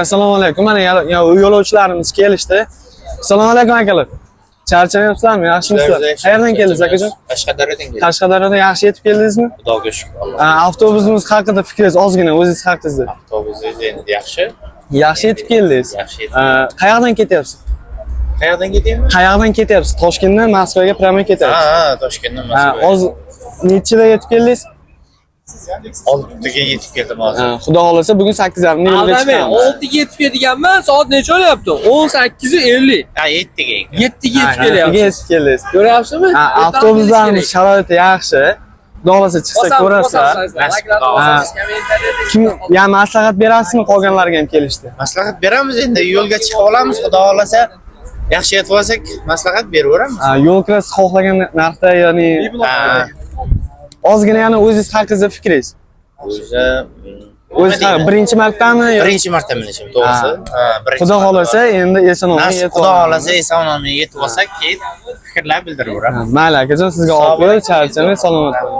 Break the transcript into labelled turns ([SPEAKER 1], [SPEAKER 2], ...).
[SPEAKER 1] Assalomu alaykum. Mana yo'lovchilarimiz kelishdi. Assalomu alaykum, akalar. Charchamayapsizlarmi? Yaxshimisizlar? Qayerdan keldingiz, akajon?
[SPEAKER 2] Qashqadaryodan keldim.
[SPEAKER 1] Qashqadaryodan. Yaxshi yetib keldingizmi?
[SPEAKER 2] Xudoga shukur. Alloh.
[SPEAKER 1] Avtobusimiz haqida fikringiz ozgina, o'zingiz haqingizda.
[SPEAKER 2] Avtobusingiz endi yaxshi.
[SPEAKER 1] Yaxshi yetib keldingiz.
[SPEAKER 2] Yaxshi yetib.
[SPEAKER 1] Qayerdan ketyapsiz?
[SPEAKER 2] Qayerdan ketaymi?
[SPEAKER 1] Qayerdan ketyapsiz? Toshkentdan Moskvaga прямо ketyapsiz.
[SPEAKER 2] Ha, Toshkentdan
[SPEAKER 1] Ha,
[SPEAKER 2] Moskvaga.
[SPEAKER 1] Hozir nechida yetib keldingiz?
[SPEAKER 2] 6ga yetib keldim hozir.
[SPEAKER 1] Ha, Xudo xohlasa, bugun 8:30 da yo'lga
[SPEAKER 3] Aldamang,
[SPEAKER 1] chiqamiz.
[SPEAKER 3] 6ga yetib kelganman, soat necha bo'lyapti? 18:50.
[SPEAKER 2] Ha, 7ga ekan.
[SPEAKER 3] 7ga yetib
[SPEAKER 1] Ha,
[SPEAKER 3] kelyapsiz.
[SPEAKER 1] yetib keldingiz.
[SPEAKER 3] Ko'ryapsizmi?
[SPEAKER 1] Ha, avtobuslarimiz sharoiti yaxshi. Xudo xohlasa, chiqsa ko'rasizlar.
[SPEAKER 2] Nasib.
[SPEAKER 1] Ha. Kim ya maslahat berasizmi qolganlarga ham kelishdi?
[SPEAKER 2] Maslahat beramiz endi, yo'lga chiqib olamiz, Xudo xohlasa. Yaxshi yetib olsak, maslahat beraveramiz.
[SPEAKER 1] Ha, yo'l kirasi xohlagan narxda, ya'ni
[SPEAKER 2] Ha,
[SPEAKER 1] ozgina yana o'zingiz haqingizda fikringiz.
[SPEAKER 2] O'zi
[SPEAKER 1] O'zi birinchi martami?
[SPEAKER 2] Birinchi marta minishim, to'g'risi. Ha, birinchi
[SPEAKER 1] Xudo
[SPEAKER 2] marta.
[SPEAKER 1] xohlasa, endi eson omon
[SPEAKER 2] Nasib,
[SPEAKER 1] yetib
[SPEAKER 2] Xudo
[SPEAKER 1] olamiz.
[SPEAKER 2] xohlasa, eson omon yetib olsak, keyin fikrlar bildiraveramiz.
[SPEAKER 1] Ha, mayli, akajon, sizga
[SPEAKER 2] Sog'
[SPEAKER 1] omad, charchamang, salomat bo'ling.